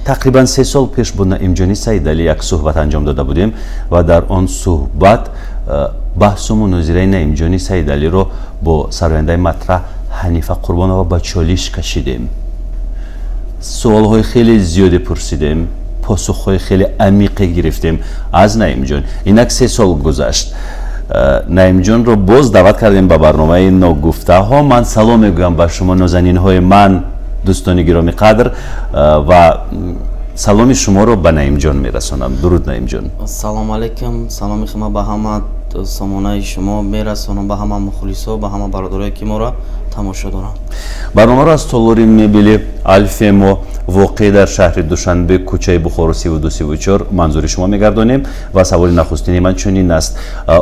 Тақрибан 3 сол пеш бо Наимҷони Саидалӣ як суҳбат анҷом дода будем ва дар он суҳбат баҳсу мунозираи Наимҷони Саидалиро бо сарояндаи матраҳ Ҳанифа Қурбонова ба чолиш кашидем. Суолҳои хеле зиёде пурсидем, посухҳои хеле амиқе гирифтем аз Наимҷон. Инак 3 сол гузашт, Наимҷонро боз даъват кардем ба барномаи «Ногуфтаҳо». Ман салом мегӯям ба шумо, нозанинҳои ман, дӯстони гиромӣ қадр, ва саломи шуморо ба Наимҷон мерасонам. Дуруд, Наимҷон. Салому алайкум. Саломи худма ба ҳама сомонаи шумо мерасонам, ба ҳама мухлисо, ба ҳама бародарое, ки моро тамошо доранд. Барномаро аз толори мебели Алфемо, воқеъ дар шаҳри Душанбе, кӯчаи Бухоро, 32, 34, манзури шумо мегардонем. Ва саволи нахустини ман чунин аст: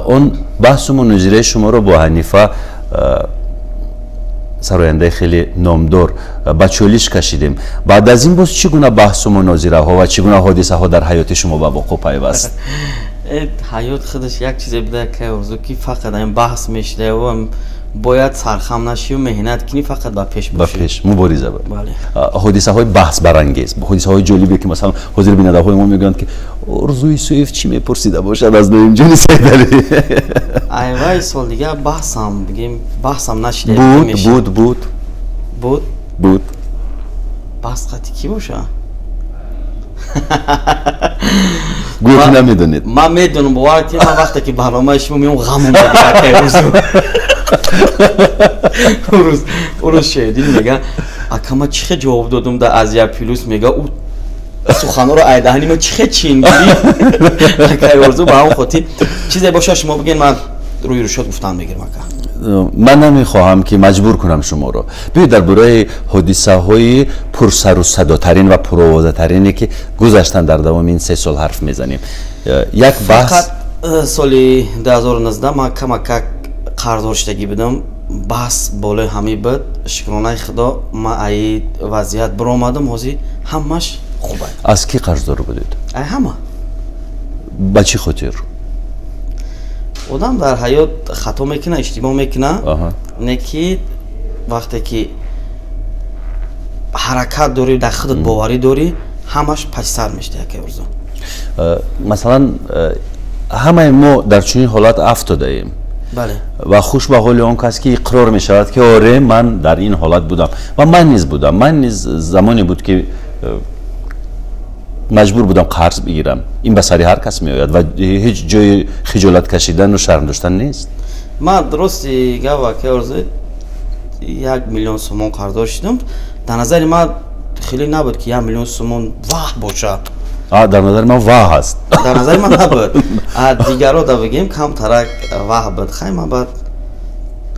он баҳсу мунозираи шуморо бо Ҳанифа, сарояндаи хеле номдор, ба чолиш кашидем. Баъд аз ин боз чӣ гуна баҳсу мунозираҳо ва чӣ гуна ҳодисаҳо дар ҳаёти шумо ба вуқӯъ пайваст? Ҳаёт худаш як чизе буда, ки орзу, ки фақат ин баҳс мешуда, бояд сархам нашию меҳнат кунӣ, фақат ба пеш. Ба пеш мубориза. Ҳодисаҳои баҳсбарангез, ҳодисаҳои ҷолибе, ки масалан ҳозир бинандаҳои мо мегӯянд, ки Орзу Исоев чӣ мепурсида бошад аз Ноимҷони Сайдалӣ? Айвай, сол дига баҳсам, бигем, баҳсам нашида. Буд, буд, буд. Буд. Буд. Баҳс қати кӣ боша? Гӯё ки намедонед. Ман медонам, бовар кунед, ман вақте ки барномаи шумо меом, ғамм. Урӯз Шердил мега: «Ака, ма чӣ хе ҷавоб додум да Азия Плюс?» Мега: «Ӯ суханҳоро айдаҳани ма чӣ хе чин гирӣ, акай Орзу?» Ба ҳамон хотир чизе боша, шумо бигӯед, ман рӯи рӯшод гуфтан мегирам, ака. Ман намехоҳам, ки маҷбур кунам шуморо. Биёед, дар бораи ҳодисаҳои пурсару садотарин ва пуровозатарине, ки гузаштанд дар давоми ин 3 сол, ҳарф мезанем. Як баҳс. Соли 2019 ман камакак қарздор шудагӣ будам, баҳс болои ҳамин буд. Шукронаи Худо, ман аи вазъият биромадам, ҳозир ҳамаш хуб. Аз кӣ қарздор будед? Ай ҳама. Ба чӣ хотир? Одам дар ҳаёт хато мекуна, иштибоҳ мекуна, не ки вақте ки ҳаракат дорӣ, дар худат боварӣ дорӣ, ҳамаш пасисар мешуда, яке Орзу. Масалан, ҳамаи мо дар чунин ҳолат афтодаем ва хуш ба ҳоли он кас, ки иқрор мешавад, ки оре, ман дар ин ҳолат будам ва ман низ будам. Ман низ замоне буд, ки маҷбур будам қарз бигирам. Ин ба сари ҳар кас меояд ва ҳеҷ ҷои хиҷолат кашидану шарм доштан нест. Ман, рости гап, ака Орзу, 1 миллион сомон қарздор шудам. Дар назари ман хеле набуд, ки 1 миллион сомон ваҳ бошад. Дар назари ман ваҳ аст. Дар назари ман набуд, дигаро да бигем, камтарак ваҳ буд. Хай, ман баъд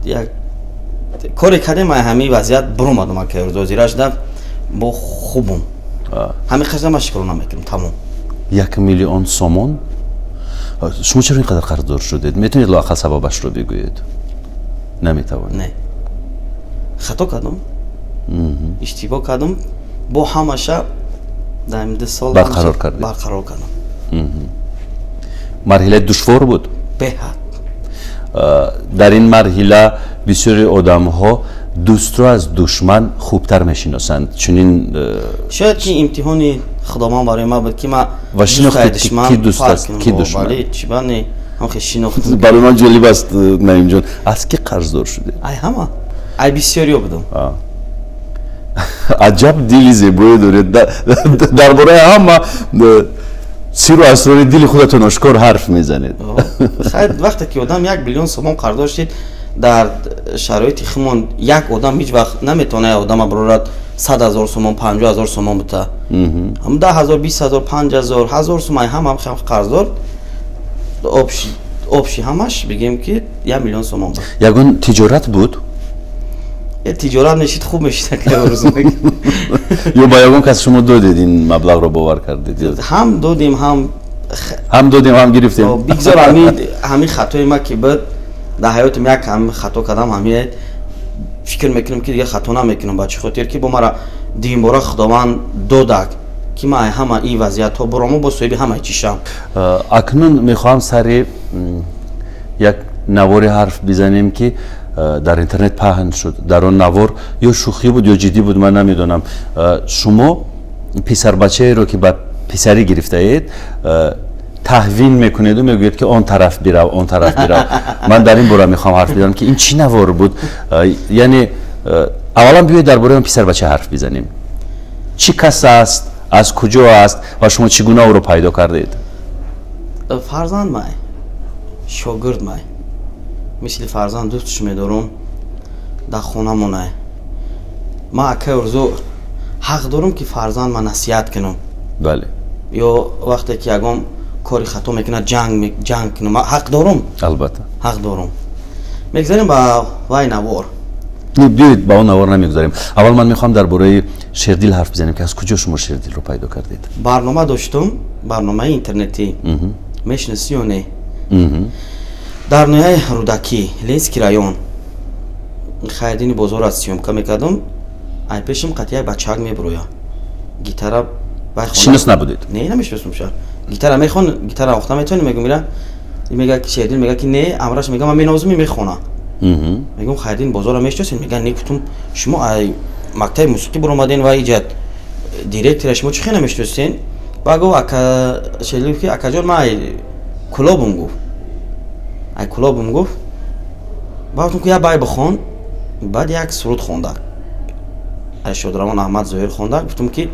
як коре кардем, ҳамин вазъият биромадам, ака Орзу. Ҳозира шуда бо хубум, ҳамин қадар ман шукрона мекунам, тамом. 1 миллион сомон. Шумо чаро ин қадар қарздор шудед? Метавонед лоақал сабабашро бигӯед? Наметавонед? Не, хато кардам, иштибоҳ кардам, бо ҳамаша дар ин 2 сол барқарор кардед. Барқарор кардам. Марҳилаи душвор буд? Беҳад. Дар ин марҳила бисёри одамҳо дӯстро аз душман хубтар мешиносанд, чунин. Шояд ки имтиҳони Худованд барои ман буд, ки ман ва шинохтед, ки дӯст аст, ки душман. Чибане шинохт. Барои ман ҷолиб аст, Наимҷон, аз кӣ қарздор шудед? Ай ҳама, ай бисёриё будам. Аҷаб дили зебое доред! Дар бораи ҳама сиру асрори дили худатон ошкор ҳарф мезанед. Вақте ки одам 1 миллион сомон қарздор шид, дар шароити химон як одам ҳеҷ вақт наметавонад одама барорад 100 000 сомон, 50 000 сомон бута. Ҳам 10 000, 20 000, 5000, 1000 сомон, ҳама қарздор, общий ҳамаш бигем, ки 1 миллион сомон буд. Ягон тиҷорат буд? Тиҷорат мешид, хуб мешид. Ё ба ягон кас шумо додед ин маблағро, бовар кардед? Ҳам додем, ҳам Ҳам додем, ҳам гирифтем. Бигзор, ҳамин хатои ма ки буд дар ҳаётим, як ҳамин хато кардам, ҳамин фикр мекунам, ки дига хато намекунам. Ба чӣ хотир ки бо мара дуюмбора Худованд додак, ки ман ҳама ин вазъиятҳо бурому бо соҳиби ҳамаи чишам. Акнун мехоҳам сари як навори ҳарф бизанем, ки дар интернет паҳн шуд. Дар он навор ё шӯхӣ буд, ё ҷиддӣ буд, ман намедонам, шумо Писарбачаеро ки ба писарӣ гирифтаед, таҳвин мекунеду мегӯед, ки он тараф бирав, он тараф бирав. Ман дар ин бора мехоҳам ҳарф бизанам, ки ин чӣ навор буд. Яъне аввалан биёед, дар бораи он писарбача ҳарф бизанем. Чӣ кас аст, аз куҷо аст ва шумо чӣ гуна ӯро пайдо кардед? Фарзанд май, шогирд май, мисли фарзанд дӯстш медорум. Дар хонамонай. Ман, акай Орзу, ҳақ дорум, ки фарзанд ма насиҳат кунам. Ё вақте ки ягон кори хато мекунад, ҷанг кунам, ҳақ дорум. Албатта. Ҳақ дорум. Мегзарем ба вай навор. Биёед, ба он навор намегузарем. Аввал ман мехоҳам дар бораи Шердил ҳарф бизанем, ки аз куҷо шумо Шердилро пайдо кардед? Барнома доштум, барномаи интернетӣ, мешинасӣ ё не? Дар ноҳияи Рӯдакӣ, Ленинский район, Хайрдини бозор аз съёмка мекардам. Ай пешим қати як бачак мебуроя, гитара. Шинос набудед? Не, намешиносум. Ша гитара мехон, гитара охта метавонӣ? Мегум, ира мега, Шердил мега, ки не. Амраш мега, ман менавозум, мехона. Мегум, Хайрдин бозорро мешиносед? Мега, не. Гуфтум, шумо ай мактаби мусиқӣ буромаден ва иҷа директора шумо чӣ хел намешиносен? Ба гуфт, ака Шердил, ки акаҷон, ман ай Кулобум, гуфт, ай Кулобум, гуфт. Ба гуфтум, ки як бай бихон. Баъд як суруд хонда, ай шодравон Аҳмад Зоҳир хонда. Гуфтум, ки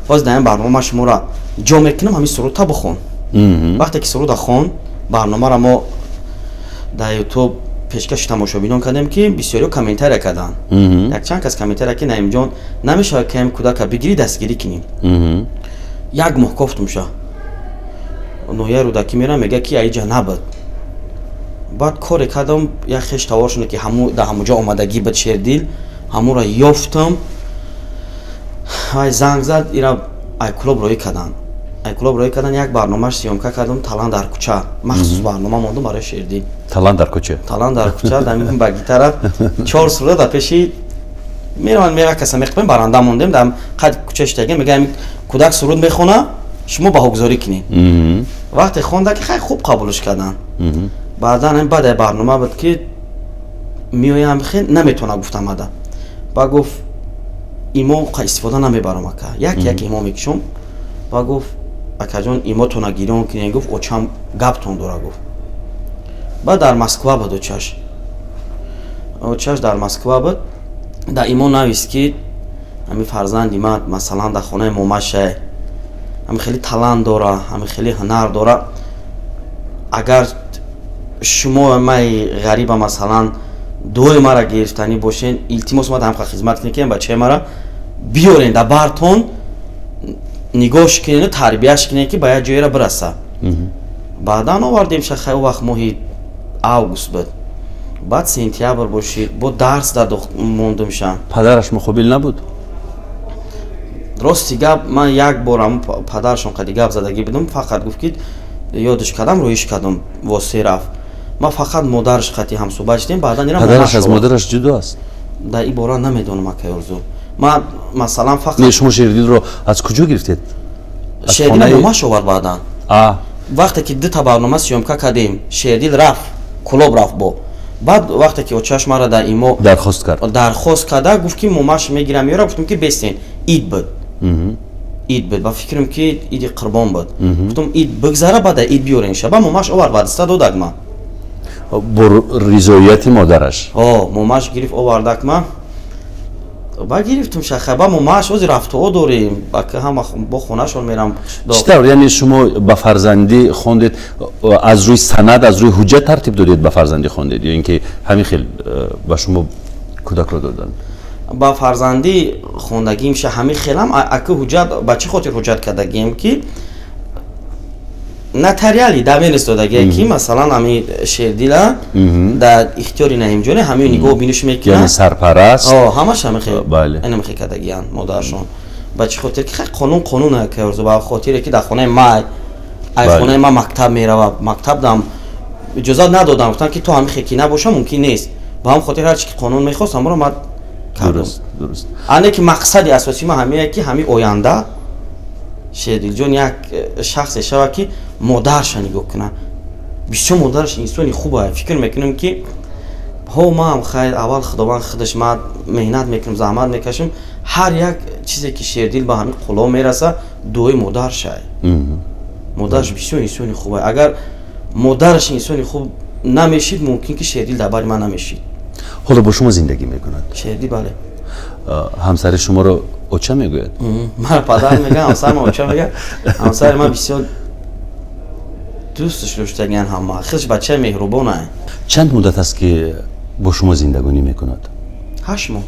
боз дар ин барнома ман шуморо ҷо мекунам, ҳамин сурудта бихон. Вақте ки суруда хон, барномаро мо дар Ютуб пешкаши тамошобинон кардем, ки бисёриҳо комментария карданд. Якчанд кас комментария, ки Наимҷон, намешавад, ки ҳамин кӯдака бигирӣ, дастгирӣ кунӣ? Як моҳ кофтумша, ноҳияи Рӯдакӣ мерам, мега, ки аиҷа набуд. Баъд коре кардам, як хеш товар шуне, ки дар ҳамуҷо омадагӣ буд Шердил, ҳамуро ёфтам. Вай занг зад, ира ай Кулоб роҳӣ карданд, ай Кулоб роҳӣ карданд. Як барномаш съёмка кардам, «Талант дар кӯча», махсус барнома мондум барои Шердил. «Талант дар кӯча». «Талант дар кӯча». Ба гитара чор суруда дар пеши мераванд, мера каса меқпем, баранда мондем. Дар қад кӯча шитагем, мега, кӯдак суруд мехона, шумо баҳогузорӣ кунед. Вақте хонда, ки хеле хуб қабулш карданд. Баъдан баъд барнома буд, ки меоям, хел наметавона, гуфтам ада. Ба гуфт, имо истифода намебарам, ака, як як имо мекушом. Ба гуфт, акаҷон, имотона гирён кунед, гуфт, очам гаптон дора, гуфт. Баъд дар Москва буд очаш, очаш дар Москва буд. Дар имо навист, ки ҳамин фарзанди ман, масалан, дар хонаи момашае, ҳами хеле талант дора, ҳами хеле ҳунар дора. Агар шумо май ғариба, масалан, дуои мара гирифтанӣ бошен, илтимос, омад ҳамқа хизмат кунед, ки бачаи мара биёрен, дар бартон нигоҳш кунену тарбияш кунед, ки ба як ҷоеро бираса. Баъдан овардем шахай. Вақт моҳи август буд, баъд сентябр бошид, бо дарс дар мондумша. Падараш муқобил набуд? Рости гап, ман як бор падарашон қади гап задагӣ будам. Фақат гуфт, ки ёдш кардам, роиш кардам, восе рафт. Ман фақат модараш қати ҳамсӯҳбат шудем. Баъдан Падараш аз модараш ҷудо аст? Дар ин бора намедонам, акай Орзу. Ман, масалан, фақат Не, шумо Шердилро аз куҷо гирифтед? Шердил момаш овард. Баъдан вақте ки дута барнома съёмка кардем, Шердил рафт Кулоб, рафт бо. Баъд вақте ки очаш мара дар имо дархост кард. Дархост карда, гуфт, ки момаш мегирам, меёра. Гуфтам, ки бестен, ид буд, ид буд, ба фикрам, ки иди Қурбон буд. Гуфтам, ид бигзара, баъда ид биёрен ша. Ба момаш овард, баъдиста додак ма. Бо ризоияти модараш? О, момаш гирифт, овардак ма, ба гирифтум шаха, ба момаш ози рафтуо дорем, ба ҳама бо хонашон мерам. Чӣ тавр? Яъне шумо ба фарзандӣ хондед, аз рӯи санад, аз рӯи ҳуҷҷат тартиб додед, ба фарзандӣ хондед ё ин ки ҳамин хел ба шумо кӯдакро доданд? Ба фарзандӣ хондагиим ша ҳамин хелам, ака. Ҳуҷҷат ба чӣ хотир ҳуҷҷат кардагием, ки нотариально доверенность додагие, ки масалан ҳами Шердила дар ихтиёри Наимҷоне, ҳамин нигоҳ биниш мекунад. Яъне сарпараст. Ҳамаш ҳамихел кардагиянд модарашон. Ба чӣ хотир, ки қонун қонун, ка, ба хотире ки дар хонаи май, ай хонаи ма мактаб мерава. Мактаб дам иҷозат надодам, гуфтам, ки то ҳамин хеки набоша, мумкин нест. Ба ҳам хотир ҳарчи ки қонун мехост, ҳаморо ман кардам. Ане ки мақсади асосии ма ҳамие, ки ҳамин оянда Шердилҷон як шахсе шавад, ки модарша нигоҳ кунад. Бисёр модараш инсони хуба. Фикр мекунам, ки ҳо, маам хайр, аввал Худованд худаш, ман меҳнат мекунам, заҳмат мекашам. Ҳар як чизе ки Шердил ба ҳамин қуло мераса, дуои модаршай. Модараш бисёр инсони хуб. Агар модараш инсони хуб намешид, мумкин ки Шердил дар бари ман намешид. Ҳоло бо шумо зиндагӣ мекунад? Шердил, бале. Ҳамсари шуморо оча мегӯяд? Мара падар мегӯяд, ҳамсарма оча мегӯяд. Ҳамсари ман бисёр дӯсташ доштагиан ҳама. Худаш бачаи меҳрубона. Чанд муддат аст, ки бо шумо зиндагонӣ мекунад? 8 моҳ.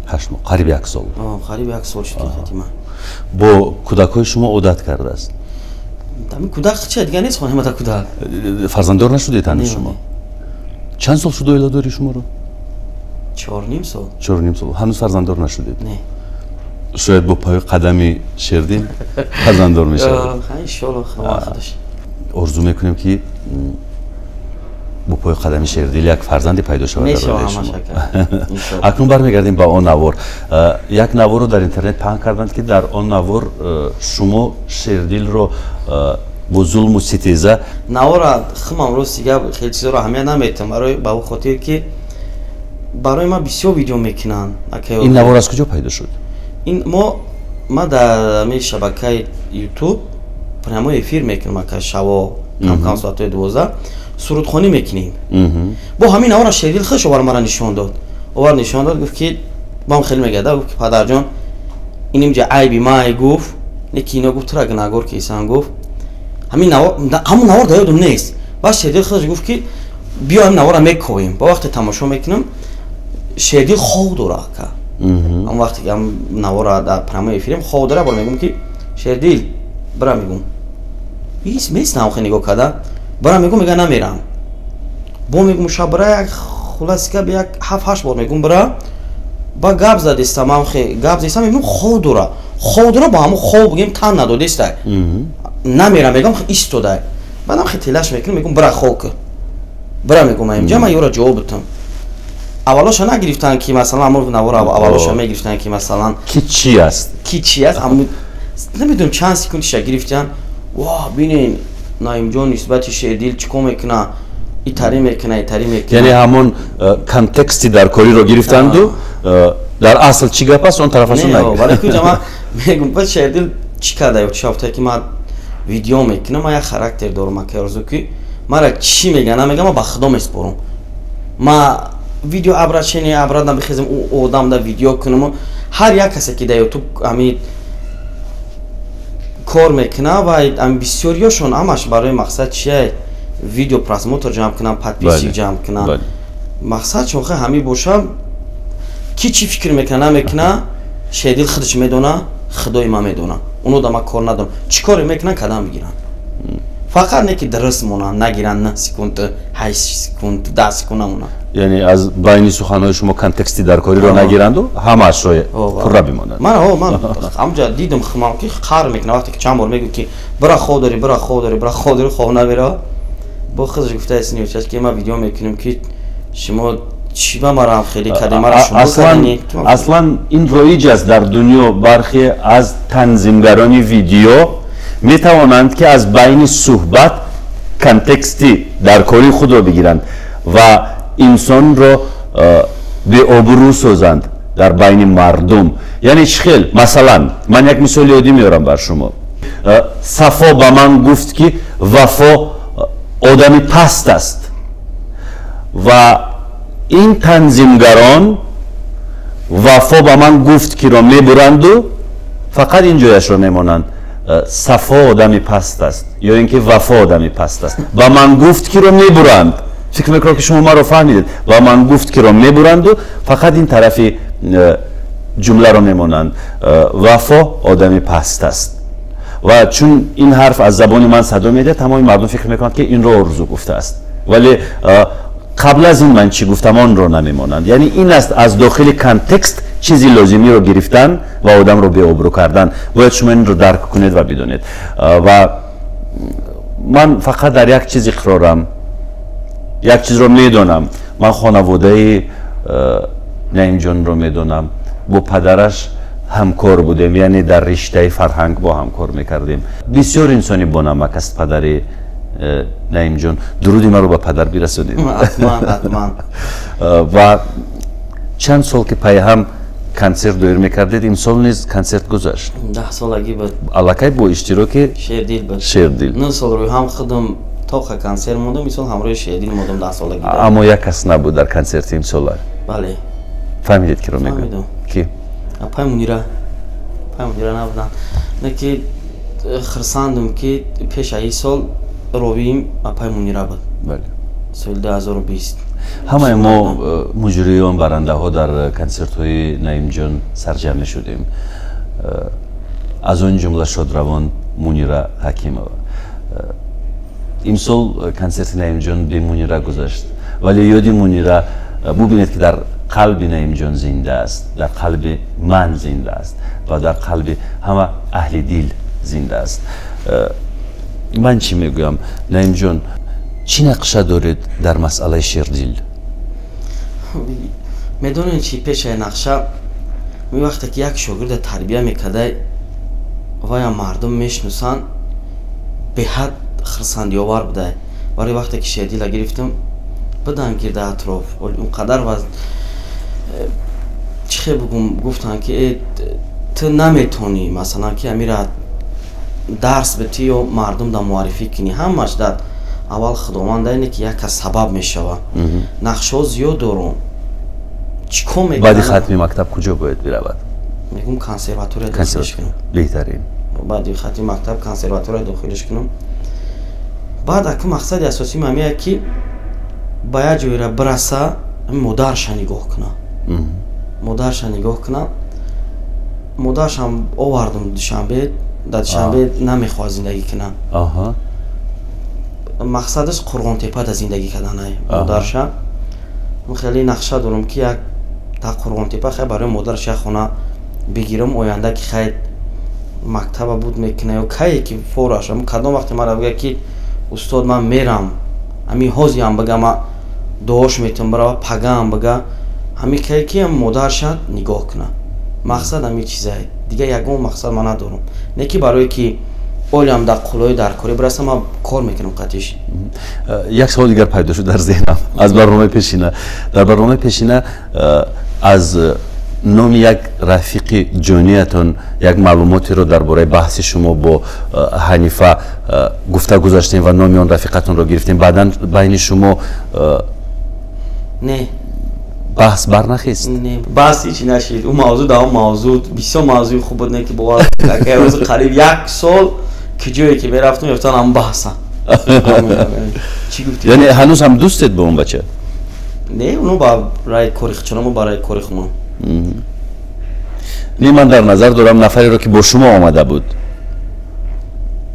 8 моҳ, қариб як сол. Қариб як сол шуд хатима. Бо кӯдакҳои шумо одат кардааст? Кӯдак чи дига нест, хонамада кӯдак. Фарзанддор нашудед ҳанӯз шумо? Чанд сол шуд оиладорӣ шуморо? 4,5 сол. 4,5 сол, ҳанӯз фарзанддор нашудед? Не. Шояд бо пои қадами Шердил фарзанддор мешавад. Иншолло, худаш. Орзу мекунем, ки бо пои қадами Шердил як фарзанде пайдо шавад. Акнун бармегардем ба он навор. Як наворро дар интернет паҳн карданд, ки дар он навор шумо Шердилро бо зулму ситеза. Навора хумам, рости гап, хеле чизоро аҳамият наметам, барои ба он хотир ки барои ман бисёр видео мекунанд. Ин навор аз куҷо пайдо шуд? Ин мо ма дар ами шабакаи Ютуб прямой эфир мекунам, ака, шаво камкам соатҳои 12 сурудхонӣ мекунем. Бо ҳамин навора Шердил хуш овар, мара нишон дод, овар нишон дод, гуфт ки бам хеле мегада, гуфт ки падарҷон, ин инҷа айби май, гуфт, не ки ино, гуфт, тура гунаҳгор кисан, гуфт. Ҳамин навор, ҳамон навор дар ёдум нест. Баъд Шердил худаш гуфт ки биё, ҳамин навора мековем. Ба вақте тамошо мекунам, Шердил хоб дора, ака. Ҳамон вақте ки ҳам навора дар прямой эфирем, хоб дора. Бор мегӯм ки Шердил, бира, мегӯм, местам, хе нигоҳ карда, бира, мегӯм, мега намерам. Бо мегӯм шаб бира, як хуласи гап, як ҳафт ҳашт бор мегӯм бира. Ба гап задистам, ам хе гап задистам, мегӯм хоб дора, хоб дора, ба ҳамон хоб бигем тан надодистай, намерам, мегӯм, истодай. Баъдам хе телаш мекунам, мегӯм бира, хоб кун, бира, мегӯм, инҷа ман ёра ҷавоб бутам. Аввалоша нагирифтанд, ки масалан ҳамон навора аввалоша мегирифтанд, ки масалан ки чи аст. Ки чи аст, намедонам чанд секундиша гирифтанд. Ва бинен, Наимҷон нисбати Шердил чӣ кор мекуна, итарӣ мекуна, итарӣ мекуна. Яъне ҳамон контексти даркориро гирифтанду дар асл чӣ гап аст, он тарафашо. Барои куҷа ман мегум, ба Шердил чӣ карда ё чӣ ҳафтае ки ман видео мекунам, ман як характер дорам, ака Орзу, ки мара чӣ мега, намега, ман ба худо меспорам. Ма видео обращение обратно бихезем, ӯ одам да видео кунам. Ҳар як касе ки дар Ютуб ами кор мекуна ва ами бисёриёшон ҳамаш барои мақсад чия? Видео просмотр ҷамъ кунам, подписчик ҷамъ кунам. Мақсад чонхе ҳамин боша, ки чӣ фикр мекуна, намекуна, Шердил худаш медона, худои ман медона. Оно да ман кор надорам, чӣ коре мекунан, кадам бигиранд, фақат не ки дуруст монанд, нагиранд 9 секунд, 8 секунд, 10 секунд намонанд. Яъне аз байни суханҳои шумо контексти даркориро нагиранду ҳамаашро пурра бимонанд. Ман ман ҳамҷа дидам хумам, ки қар мекунам, вақте ки чанд бор мегӯ ки бира, хоб дорӣ, бира, хоб дорӣ, бира, хоб дорӣ, хоб намерава. Бо худаш гуфтааст, ниёчаш, ки ман видео мекунем, ки шумо чӣ ба марам хеле кардем, мара шумо. Аслан ин роиҷ аст дар дунё. Бархе аз танзимгарони видео метавонанд, ки аз байни суҳбат контексти даркории худро бигиранд ва инсонро беобрӯ созанд дар байни мардум. Яъне чӣ хел? Масалан, ман як мисоли оддӣ меорам бар шумо. Сафо ба ман гуфт, ки Вафо одами паст аст, ва ин танзимгарон «Вафо ба ман гуфт ки»-ро мебуранду фақат ин ҷояшро мемонанд: «Сафо одами паст аст» ё ин ки «Вафо одами паст аст». «Ба ман гуфт ки»-ро мебуранд. Фикр мекунам, ки шумо маро фаҳмидед. «Ба ман гуфт ки»-ро мебуранду фақат ин тарафи ҷумларо мемонанд: «Вафо одами паст аст». Ва чун ин ҳарф аз забони ман садо медиҳад, тамоми мардум фикр мекунанд, ки инро Орзу гуфтааст, вале қабл аз ин ман чӣ гуфтам, онро намемонанд. Яъне ин аст аз дохили контекст чизи лозимиро гирифтан ва одамро беобрӯ кардан. Бояд шумо инро дарк кунед ва бидонед. Ва ман фақат дар як чиз иқрорам, як чизро медонам: ман хонаводаи Наимҷонро медонам, бо падараш ҳамкор будем, яъне дар риштаи фарҳанг бо ҳам кор мекардем. Бисёр инсони бонамак аст падари Наимҷон. Дуруди маро ба падар бирасонед. Ва чанд сол ки пайҳам консерт доир мекардед, имсол низ консерт гузашт. 10 солагӣ буд. Аллакай бо иштироки Шердил буд. Шердил. 9 сол рӯи ҳам худам тоқа консерт мондам, имсол ҳамроҳи Шердил мондам 10 солагӣ. Аммо як кас набуд дар консерти имсола. Бале. Фаҳмидед, киро мегӯям? Ки? Апай Мунира. Апай Мунира набуданд. Не ки хурсандам, ки пеш аз ин сол ровиим апай Мунира буд. Бале. Соли 2020. Ҳамаи мо муҷриён, барандаҳо дар консертҳои Наимҷон сарҷамъ мешудем, аз он ҷумла шодравон Мунира Ҳакимова. Имсол консерти Наимҷон бе Мунира гузашт, вале ёди Мунира, бубинед, ки дар қалби Наимҷон зинда аст, дар қалби ман зинда аст ва дар қалби ҳама аҳли дил зинда аст. Ман чӣ мегӯям, Наимҷон, чӣ нақша доред дар масъалаи Шердил? Медонед чи, пешаи нақша, ми вақте ки як шогирда тарбия мекардай, вая мардум мешиносанд, беҳад хурсандиовар будай. Барои вақте ки Шердила гирифтам, будан гирда атроф он қадар ва чӣ хел бугум, гуфтанд, ки э, ту наметонӣ, масалан, ки амира дарс битӣ ё мардум да муаррифӣ кунӣ. Ҳамаш дар аввал Худованд, ине ки як кас сабаб мешава. Нақшаҳо зиёд дорум. Чӣ кор мекунам? Баъди хатми мактаб куҷо бояд биравад? Мегум, консерватория дохилиш кунам. Беҳтарин. Баъди хатми мактаб консерватория дохилиш кунам. Баъд аку мақсади асосим ҳамия, ки ба як ҷойра бираса, модарша нигоҳ кунам, модарша нигоҳ кунам. Модаршам овардум Душанбе. Дар Душанбе намехоҳад зиндагӣ кунам. Мақсадаш Қурғонтепада зиндагӣ карданай модарша. Хеле нақша дорам, ки як дар Қурғонтепа хай барои модараш як хона бигирам. Оянда ки хай мактаба буд мекуна ё кае ки фораш, кадом вақте мара бигӯяд, ки устод, ман мерам, ҳамин ҳозиам бага, ма дуош метавон барава, пагаам бага, ҳамин кае ки модарша нигоҳ куна. Мақсад ҳамин чизае, дигар ягон мақсад ман надорам. Не ки барое ки олиам дар қулои дар корӣ бирасам, ман кор мекунам қатиш. Як савол дигар пайдо шуд дар зеҳнам аз барномаи пешина. Дар барномаи пешина аз номи як рафиқи ҷониятон як маълумотеро дар бораи баҳси шумо бо Ҳанифа гуфта гузаштем ва номи он рафиқатонро гирифтем. Баъдан байни шумо Не. баҳс барнахест? Не, баҳс ҳеҷ нашид. Ӯ мавзӯъ дар он мавзӯъ бисёр мавзӯи хуб буд, не ки бовар, рӯзи қариб як сол ки ҷое ки мерафтам, ёфтан ҳам баҳса. Чӣ гуфтӣ? Яъне ҳанӯз ҳам дӯстед бо он бача? Не, уно барои кори чуно, барои кори хумон. Не, ман дар назар дорам нафареро, ки бо шумо омада буд.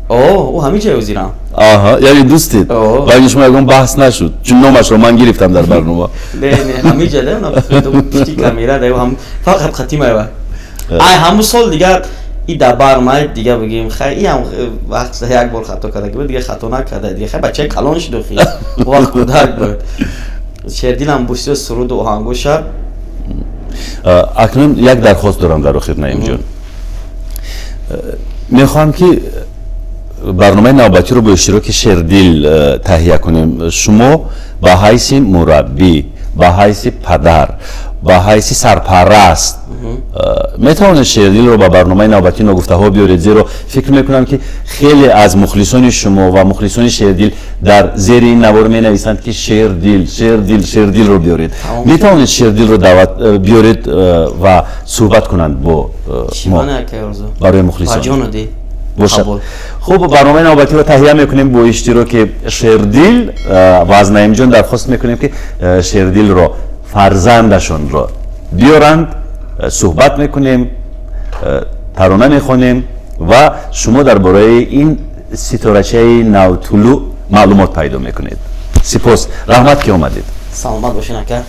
О, ӯ ҳамин ҷое озирам. Аҳа, яъне дӯстед, байни шумо ягон баҳс нашуд, чун номашро ман гирифтам дар барнома. Не, не, ҳамин ҷа пушти камера да фақат хатимаева. Ай ҳамун сол дигар и дар май дига бигем, хай, иам вақт як бор хато карда буд, дига хато накарда. Дига хай, бачаи калон шуду, хи вақт кӯдак буд. Шердилам бисёр суруду оҳангоша. Акнун як дархост дорам дар охир, Наимҷон. Мехоҳам, ки барномаи навбатиро бо иштироки Шердил таҳия кунем. Шумо ба ҳайси мураббӣ, ба ҳайси падар, ба ҳайси сарпараст метавонед Шердилро ба барномаи навбатии «Ногуфтаҳо» биёред, зеро фикр мекунам, ки хеле аз мухлисони шумо ва мухлисони Шердил дар зери ин навор менависанд, ки Шердил, Шердил, Шердилро биёред. Метавонед Шердилро даъват биёред ва суҳбат кунанд бо мо барои мухлисон. Бошад. Хуб, барномаи навбатиро таҳия мекунем бо иштироки Шердил ва аз Наимҷон дархост мекунем, ки Шердилро, фарзандашонро биёранд. Суҳбат мекунем, тарона мехонем ва шумо дар бораи ин ситорачаи навтулӯъ маълумот пайдо мекунед. Сипос, раҳмат, ки омадед. Саломат бошед, ака.